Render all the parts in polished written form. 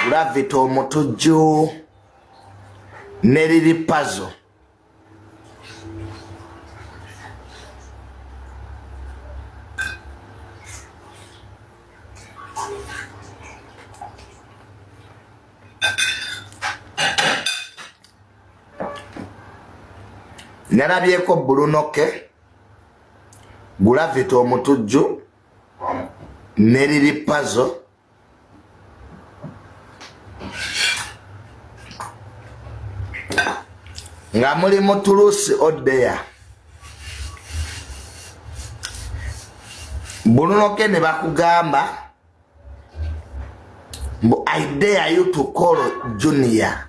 Gravity Omutujju ne Lili Pazo. Nalabyeko Bruno K, Gravity Omutujju ne Lili Pazo. Nga muli mu tulusi odeya Bruno K ne bakugamba mbu I dare you to call Junior.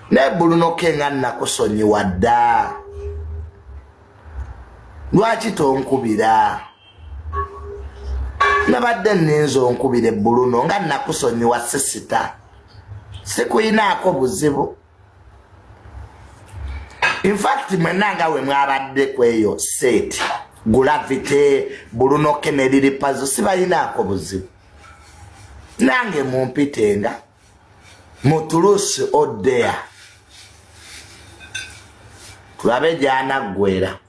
Naye Bruno K nga nakusonyiwa dda, lwaki tonkubira? Nabadde ninza onkubira Bruno nga nakusonyiwa sisita, sikuyinaako buzibu. In fact mwenna nga we mwabadde kweyo set Gravity, Bruno K ne Lili Pazo sibalinaako buzibu. Nange mumpitenga mutulusi odea tulabe gyanaggwera.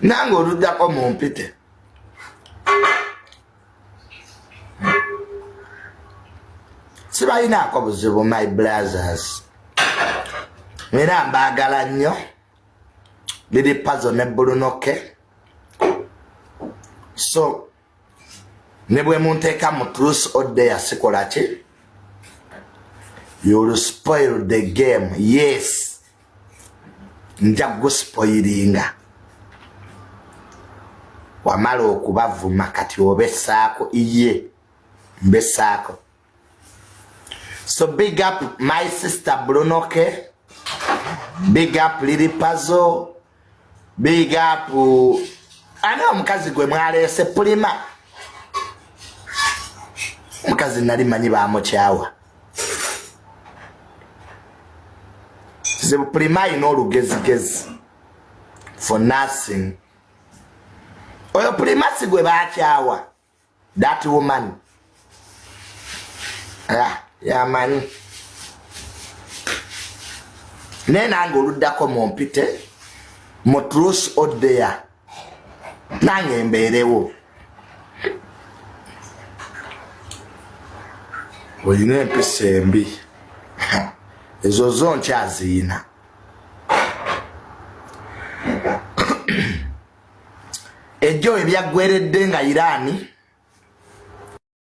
Nange oluddako mumpite. Sibalinaako buzibu my brothers, era mbaagala nnyo. Lili Pazo ne Bruno K. So ne bwe munteeka mu truth or dare sikola ki? You'll spoil the game. Yes, nja guspoilinga. Wamala okubavuma kati obesaako iye mbesaako. So big up my sister Bruno K, big up Lili Pazo, big up ani omukazi gwe mwaleese Pulima. Omukazi nali manyi bamukyawa. Kizibu Pulima ayina olugezigezi for nothing. Oyo Pulima si gwe bakyawa. That woman. Ah, yamanyi. Naye nange oluddako mumpite mu truth or dare, nange mbeerewo. Olina empisa embi ezo zo nkyaziyina. Ejjo ebyaggweredde nga Iran